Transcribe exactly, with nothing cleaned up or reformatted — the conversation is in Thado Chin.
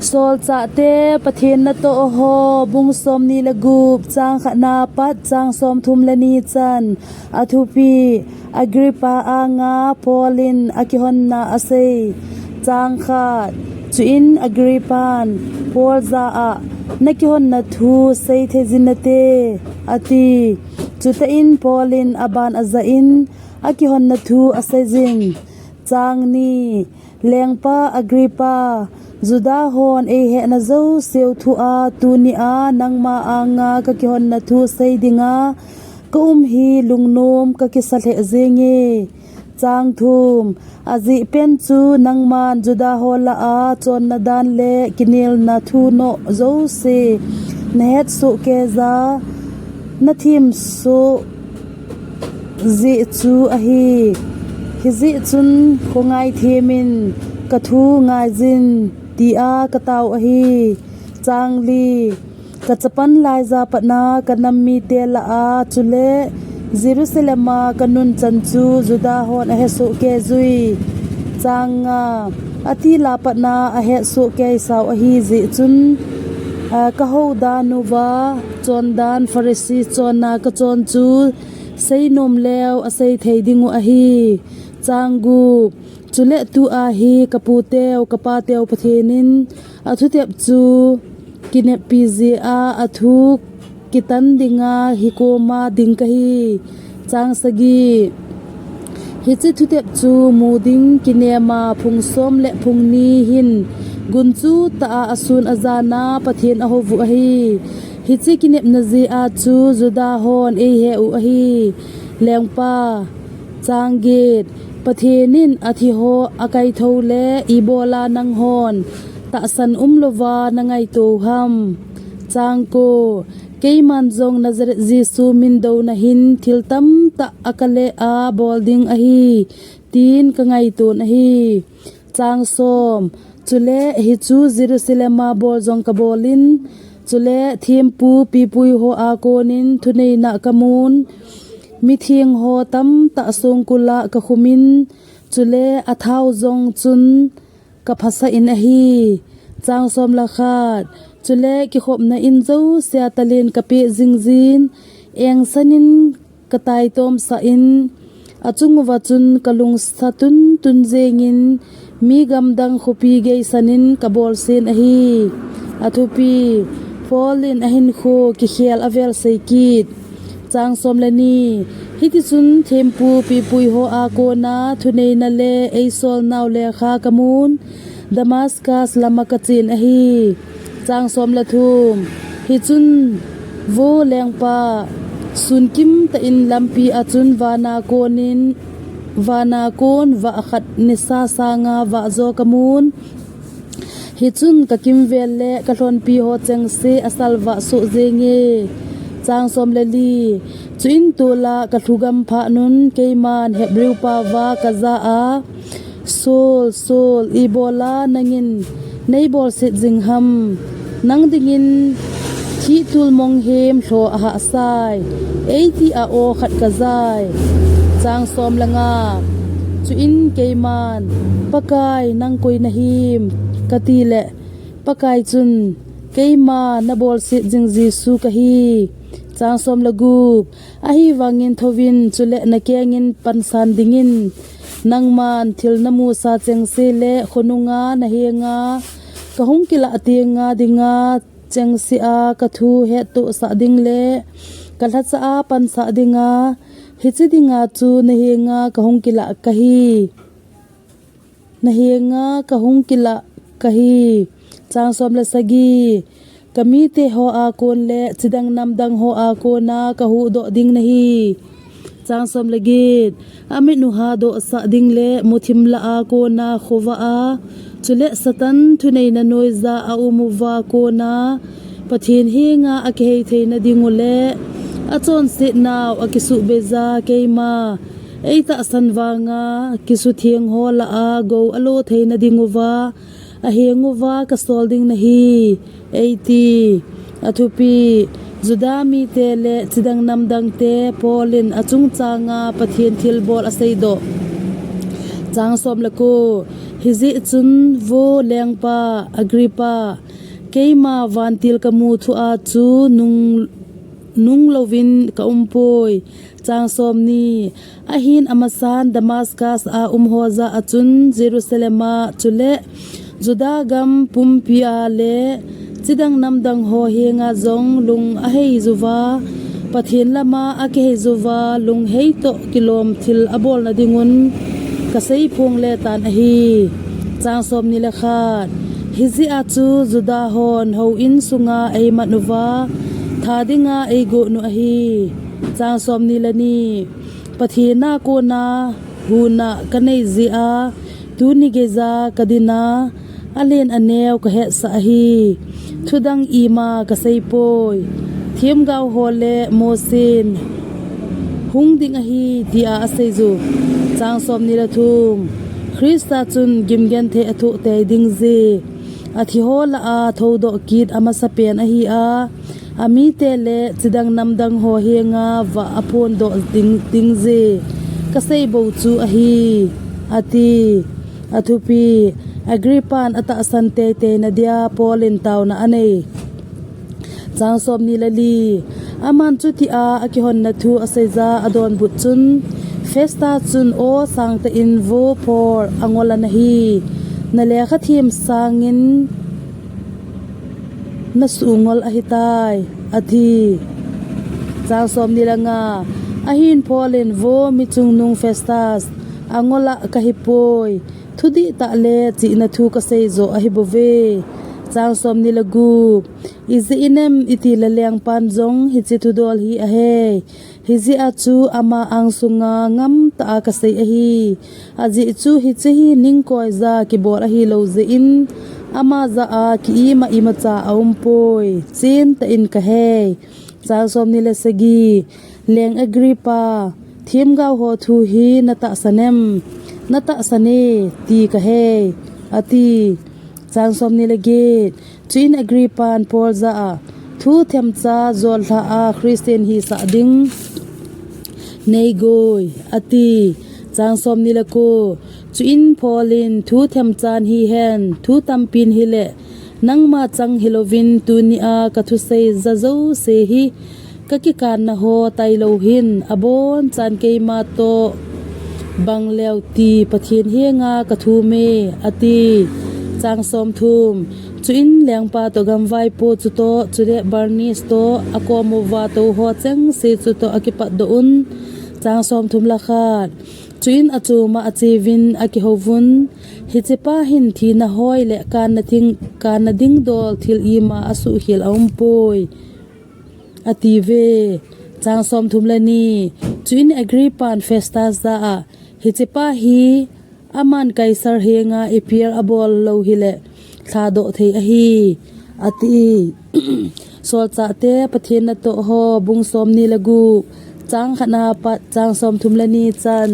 Solchahte Pathen natoh ho, bung somni le gup, chang khatna pat chang somthum le ni chan. Athupi: Agrippa anga Paul in akihonna asei. Chang khat. Chuin Agrippan Paul jah a, "Nakihonna thu sei thei jin nate," ati. Chutah in Paul in aban ajah in akihonna thu asei jin. Chang ni. Lengpa Agrippa, Juda hon eihehna jouseu thua tunia nangma anga kakihonna thu sei dinga kaum hi lungnom kakisa lheh jenge. Chang thum. Ajeh pen chu nangman Juda ho lah a chonna dan le kinelna thu noh jouse nahetsoh keija nathemsoh jeh chu ahi. Hijeh chun khongai themin kathu ngaijin, tia katao ahi. Chang li. Kachapan laija patna kanam mite lah a, chule Jerusalem a kanun chan chu Juda hon ahesoh keijui. Chang nga. Atila patna ahetsoh keisau ahi jeh chun, a, kahoudan uva, chondan Pharisee chonna kachon chu seinom leu asei thei dingu ahi. Chang gup. Chule tua hi kaputeu kapateu Pathen in athutep chu kineppi jeh a athu kitan dinga hikoma ding kahi. Chang sagi. Hiche thutep chu mu ding kinema phung som le phung ni hin gunchu tah a asun ajana Pathen ahouvu ahi. Hiche kinepna jeh a chu Juda hon eiheu ahi. Lengpa. Chang get. Pathen in athi ho akaithou le ibola nanghon tahsan umlouva nangaito uham? Chang ko. Keiman jong Nazareth Jesu min douna hin thil tamtah akale a bol ding ahi, tin kangaiton ahi. Chang som. Chule hichu Jerusalem a bol jong kabolin, chule thempu pipui ho a konin thuneina kamun, mitheng ho tamtah songkul a kakhumin, chule athao jong chun kaphasah in ahi. Chang som le khat. Chule kikhopna in jousea talin kapeh jingjin, engsanin kataitomsah in, achunguva chun kalungsa tuntun jengin, mi gamdang khopi geisanin kabolsen ahi. Athupi: Paul in ahinkho kikhel avel sei kit. Chang som le ni. Hitichun thempu pipui ho a kona thuneina le eisolnau lekha kamun, Damascus lama kachen ahi. Chang som le thum. Hichun, vo lengpa, sunkim tah in lampi a chun vana konin, vana kon vah khat nisa sanga vahjo kamun. Hichun kakimvel le kalhonpi ho chengse asalvah soh jenge. Chang som le li. Chuin tola kalhugam phat un keiman Hebrew paova kajah a, Saul, Saul, ibola nangin neibolset jing ham? Nang dingin thih tulmong hem lho ahahsai, eiti a aw khat kajai. Chang som le nga. Chuin keiman, Pakai, nang koi nahim? Katile, Pakai chun, Keima nabolset jing Jesu kahi. Chang som le gup. Ahivangin thouvin, chule nakengin pansan dingin, nangman thil namusa chengse le khonunga nahenga kahung kilah tenga dinga chengse a kathu hettohsah ding le kalhacha a pansah dinga, hiche dinga chu nahenga kahung kilah kahi. Nahenga kahung kilah kahi. Chang som le sagi. Kamite ho a kon le chidang namdang ho a kona kahuhdoh ding nahi. Chang som le get. Amit u hadohsah ding le muthim lah a kona khovah a, chule Satan thuneina noija aum uva kona Pathen henga akihei theina ding u le achonsetnau akisuhbeija keima eitahsan vanga kisutheng ho lah a gou alo theina ding uva aheng uva kasol ding nahi, eiti. Athupi: Juda mite le chidang namdangte Paul in achungchanga Pathen thilbol aseidoh. Chang som le ko. Hijeh chun, vo lengpa Agrippa, keima vantil kamu thua chu nung, nung louvin kaumpoi. Chang somni. Ahin amasan Damascus a umho jah a chun Jerusalem a chule Juda gam pumpia le chidang namdang ho henga jong lung aheiyuva, Pathen lama akiheiyuva lunghei toh kilom thil abolna dingun kaseiphong le tan ahi. Chang somni le khat. Hijeh a chu Juda hon houin sunga eiman uva, tha dinga eigon u ahi. Chang somni le ni. Pathen a kona huna kanei jeh a, tuni geija kadina, alen aneo kahetsah ahi. Thudang ima kaseipoi. Themgao ho le Mosen hung ding ahi, tia aseiyu. Chang somni le thum. Christa chun gimgenthei athoh tei ding je, athi ho lah a thoudoh kit amasapen ahi a, amite le chidang namdang ho henga vah aphondoh ding, ding je kasei bou chu ahi, ati. Athupi. Agrippan atahsan teitei na dia Paul in tauna anei. Chang somni le li. Aman chutia akihonna thu aseiya adonbut chun, Festa chun, O sangtah in vo Paul, angol anahi, nalekha them sangin nasuh ngol ahitai, ati. Chang somni le nga. Ahin Paul in, Vo michungnung Festas, angol a kahipoi, thudihtah le chihna thu kaseijo ahibouve. Chang somni le gup. Ijeh inem itile lengpan jong hiche thudol hi ahei. Hijeh a chu ama angsunga ngamtah a kasei ahi. Ajeh chu hiche hi ningkoija kibol ahilou jeh in, ama jah a ki-ima imacha aumpoi. Chentah in kahei. Chang somni le sagi. Leng Agrippa, themgao ho thu hi natahsan em? Natahsan e, ti kahei, ati. Chang somni le get. Chuin Agrippan Paul jah a, Thu themcha jollha a Christian hisah ding neigoi, ati. Chang somni le ko. Chuin Paul in, Thu themchan hihen, thu tampin hile, nangma chang hilouvin tunia kathusei ja jouse hi kakikanna ho tailou hin, abonchan keima toh bang leu ti Pathen henga kathum e, ati. Chang somthum. Chuin lengpa toh gamvaipo chutoh, chule Barnis toh, akom uva tou ho chengse chutoh akipatdoh un. Chang somthum le khat. Chuin achoma acheuvin akihouvun, Hichepa hin thina hoi le kanna ding, kanna ding dol thil ima asuhkhel aumpoi, atiuve. Chang somthum le ni. Chuin Agrippan Festas jah a, Hichepa hi aman Kaisar henga appeal abol lou hile lhadoh thei ahi, ati. Solchahte Pathen natoh ho, bung somni le gup, chang khatna pat chang somthum le ni chan.